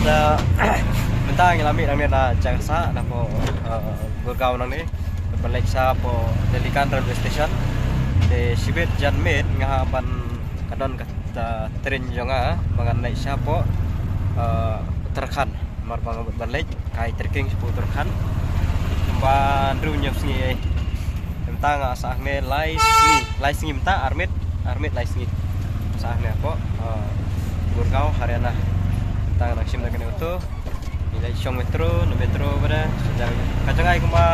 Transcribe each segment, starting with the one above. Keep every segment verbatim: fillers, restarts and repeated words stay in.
Da mynta ngi la mih nangne na jaka sah na po, eh, Gurgaon nangne. Ban leit sha po Delhi kan railway station. Te shibit jan miet nga hap ban ka don ka, eh, train jong nga ba ngan leit sha po, eh, Uttarakhand. Mar ba nga mut ban leit kai trekking sha po Uttarakhand. Kumba hynriew hynñiew sngi ei. Mynta nga sah hangne lai sngi, lai sngi mynta, armet, armet lai sngi. Sah hangne hapoh, eh, Gurgaon, Haryana. Mynta nga dang shim da kane ka auto. Ngi la shong metro, na metro bad ka jong, ka jong ai kumba,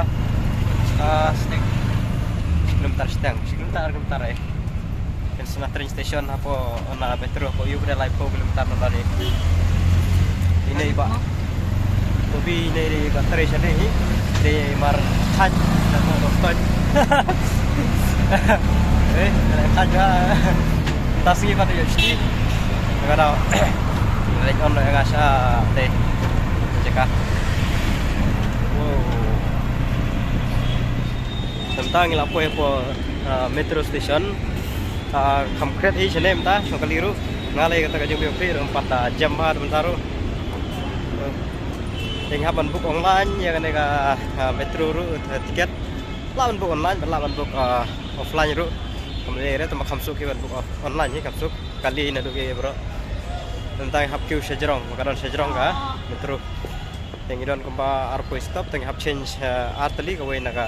eh, shiteng. Shi kilometer shiteng, shi kilometer ar kilometer eh. Phin sah na train station hapoh, na metro hapoh, ïa u ba dei laiphew kilometer na dei. Ine i ba. Tobi ine i ba train station hi. Dei mar khan na ko dokton. Eh, khan ja. Ta sngi pat ïa sti. Ka dau. Leit on ïa nga sha dei. Jaka. Wow. Mynta ngi la poi hapoh, ah, metro station. Ah, kham kret hi shane mynta, shong kali ruh. Nga lei kata ka jingmut phi ruh pat, ah, jam bha mynta ruh. Te ngi hap ban book online ïa kane ka, ah, metro ruh, ah, ticket. Lah ban book online, lah ban book, ah, offline ruh. Kam lei re tang ba kham suk hi ban book off-, online hi kham suk. Kali naduh ki bro. Mynta ngi hap queue sha jrong, ba ka don sha jrong ka metro. Te ngi don kumba arphew stop, te ngi hap change, eh, ar tylli kawei na ka,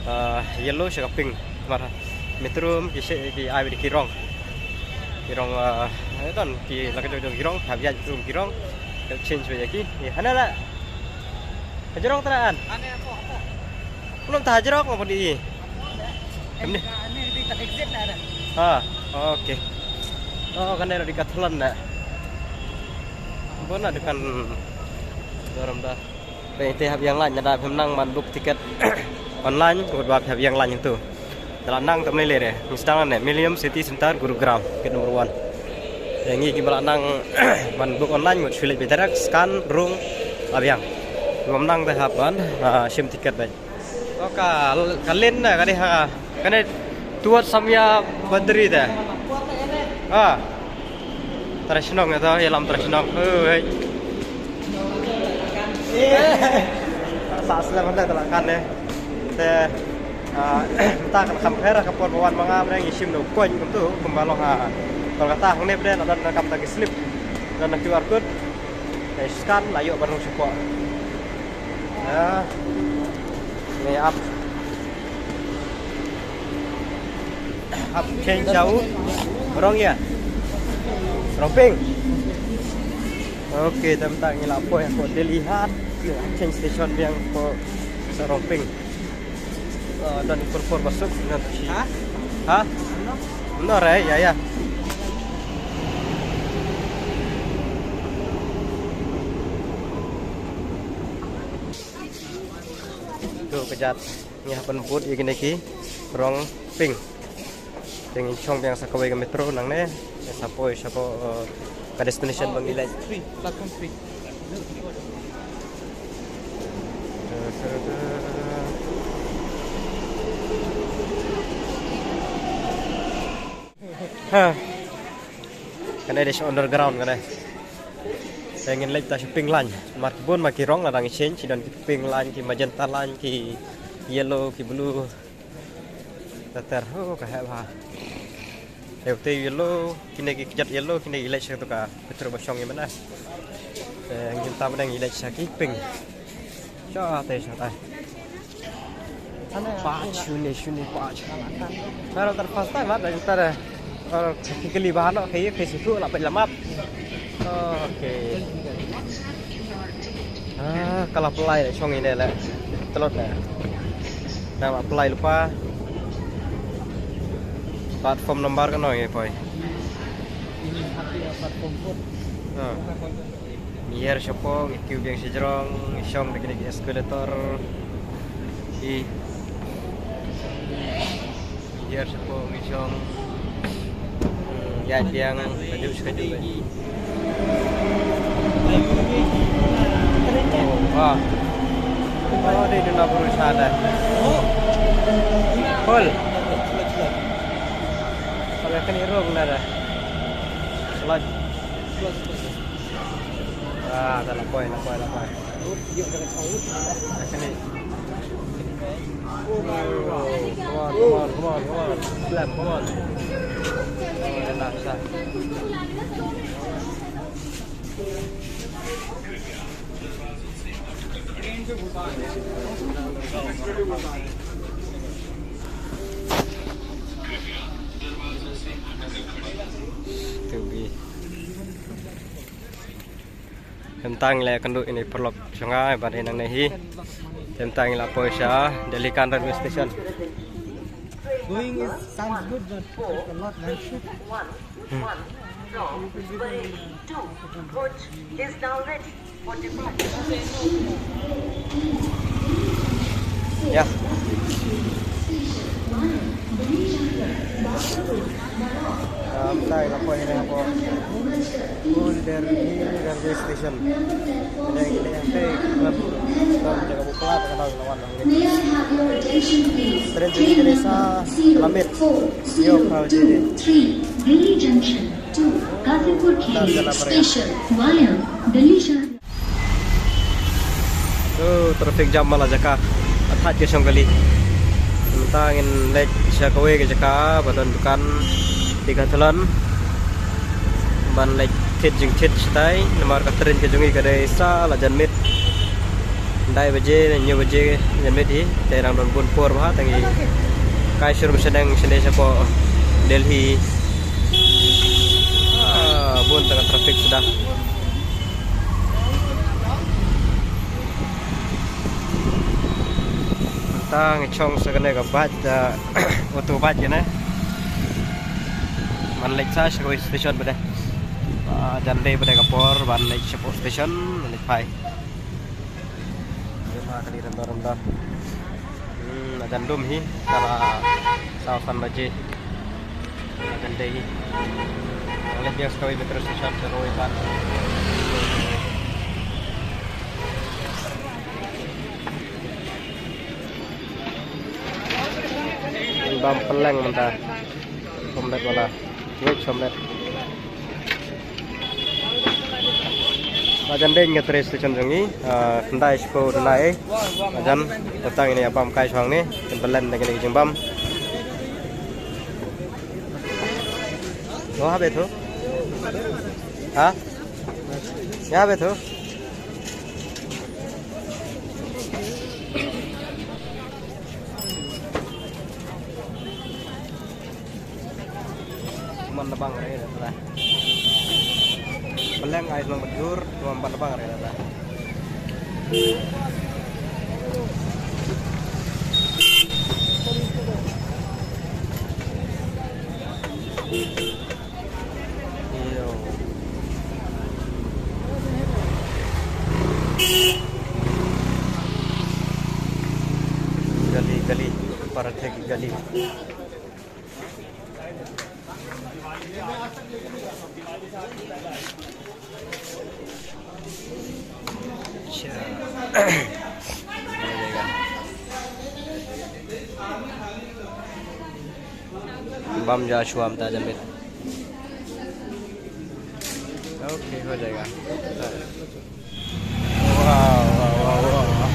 eh, yellow sha ka pink. Mar metro ki she-, ki ai beit ki rong. Ki rong, eh, don ki la ka jong jong ki rong, hap ïaid metro ki rong. Te change beit ïa ki. Ïa hana la. Ka jrong tara an. Ane hapoh, hapoh. Belum ta jrong apa di? Kane, kane di kat exit na ada. Ha, okay. Oh, kane di kat lan na. Bona dukan daram da. Te te hap ïeng line, da phim nang ban book ticket online, ko ba hap ïeng line tu. Te la nang tam lei lei re. Ngi sdang ne Millennium City Centre, Gurugram, gate number one. Te ngi ki ba la nang ban book online, mut shu leit beit direct, scan, rung, la biang. Ngam nang te hap ban, ah, shim ticket beit. Oh, ka, ka lane na, ka dei ha, kane towards Samya Boundary te. Ah. Tara shnong ïa to, ïalam tara shnong. Oi. Sa slem hynda tara kan ne. Te, ah, mynta kan kham pher ka por ba wan ma nga, mynta ngi shim da u coin kumtu, kumba long ha Kolkata hangne, mynta na don na kam ta ki slip. Don na Q R code. Te scan la ïoh ban rung shapoh. Ya. Ni ap. Ap change jauh. Rong ïa. Rong pink. Okay, tam ta ngi la poi hapoh Delhi Hat. Ngi ap change station biang hapoh sa rong pink. Ah, don por por masuk, don shi. Ha? Ha? No, re, ya, ya. Tu kejat. Ngi hap ban bud ïa kine ki rong pink. Te ngin shong biang sa kawei ka metro nangne. Sa poi shapoh, eh, ka destination ba ngi leit. Three, platform three. Ha. Kane dei sha underground kane. Te ngin leit ta sha pink line. Mar ki bun ma ki rong la dang change, don ki pink line, ki magenta line, ki yellow, ki blue. Ter ter, oh, ka heh bha. Te u te yellow, kine ki kjat yellow, kine ki leit sha tu ka petrol ba shong ïa mane. Te ngin tam dang leit sha ki pink. Sha te sha tai. Pach shuni shuni pach. Naro tar first time at tar. Or ki kali ba no ki ki situ la pela map. Okay. Ah, ka la pynlait shong ine le. Tlot ne. Nang la pynlait lypa. Platform number kano ngi poi. Platform four. Ah. Ngi ïar shapoh, ngi kiew biang shajrong, ngi shong da kine ki escalator. Ngi ïar shapoh, ngi shong. Hmm, ïaid biang, kajuh shi kajuh. Oh, ah. Oh, dei duna bru shada. Hol. Pakai kani rong nada. Slide. Ah, dah lapoi, lapoi, lapoi. Dah kena. Come on, come on, come on, come on. Slam, come on. Oh, dah lah, sah. To be. Hemtang le kandu ini perlok chunga ban inang nehi. Hemtang la poi sha Delhi Canton Railway Station. Going is sounds good, but a lot night shift. One from Bareilly to Bhuj is now ready for departure. Ya. Um, tai la poi ne ko. Old Delhi Railway Station. Ine ine te kan kan jaga bukla ta kan lawan. Train jingkane sa Lamit. Yo, kau jadi. Delhi Junction to Kazipur Kheri Station via Delhi Shahar. To traffic jam mala jaka. Athat ke shong kali. Mynta ngin leit sha kawei ka jaka ba don dukan Decathlon. Ban leit thied jingthied shatai namar ka train ka jong ngi ka dei sa la janmiet. Dai baje ne hynñiew baje janmiet hi. Te dang don bun por bha tang ngi kai shurum shaneng shane shapoh Delhi. Ah, bun tang ka traffic suda. Tang chong sa kane ka bad, ah, auto bad kane. Man leit sa sha kawei station bad. Ah, jan dei bad ka por ban leit shapoh station, man leit phai. Jan ha kali rem doram da. Hmm, jan dum hi, kala saw san baje. Jan dei hi. Leit biang sa kawei metro station, sa kawei bad. Bam peleng mynta. Somlet wala. Wait, somlet. Ajan dei ngat train station jong ngi. Ah, khyndai shiphew duna ei. Ajan datang ini abam kai shong ni. Kin belen dei kini jingbam. Lo ha bethu? Ha? Ya bethu? Man da bang re da. Peleng ai long bajur, cuma man da bang re da. Iyo. Gali, gali, para thek gali. Acha. Bam ja shuam ta jamit. Okay, ho jayega. Wow, wow, wow, wow.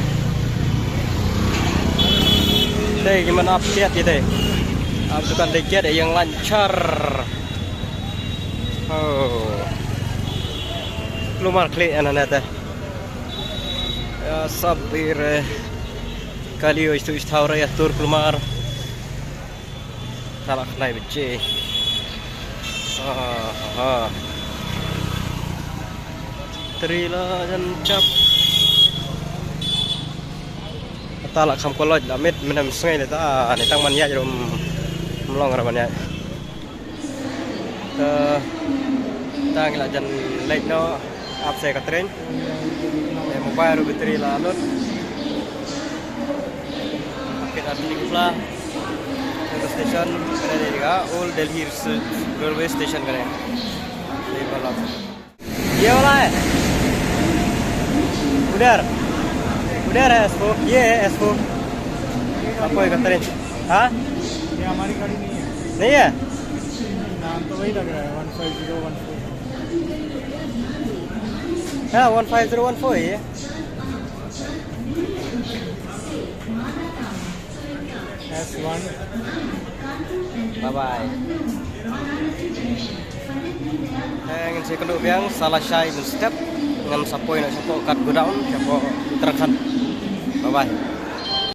Te ki man ap kiat ki te. Ap dukan te kiat yang lancar. Oh. Lumar kli ana nete. Ya sabir. Kali oi tu isthaura ya tur kulmar. Talak nai beche. Ah, ah. Trila jan chap. Talak kham koloj la mit menem sngai le ta ni tang man ya rum mlong ra man ya. Eh, tang la jan late no. Ap sa ka train. Eh, mobile ruh battery la lut. Kit at ni pla. Ka station kane ni ka Old Delhi Railway Station kane. Ni pala. Ye wala hai? Udhar. Udhar hai S four. Ye hai S four. Aap koi ka train. Ha? ये हमारी गाड़ी नहीं है। नहीं है? नाम तो वही लग रहा है, वन फ़ाइव ज़ीरो वन फ़ोर। Ha, one five zero one four, eh? S one. Bye bye. Eh, ngin sa ïakynduh biang sa lashai mynstep, ngan sa poi noh shapoh Kathgodown, shapoh Uttarakhand. Bye bye.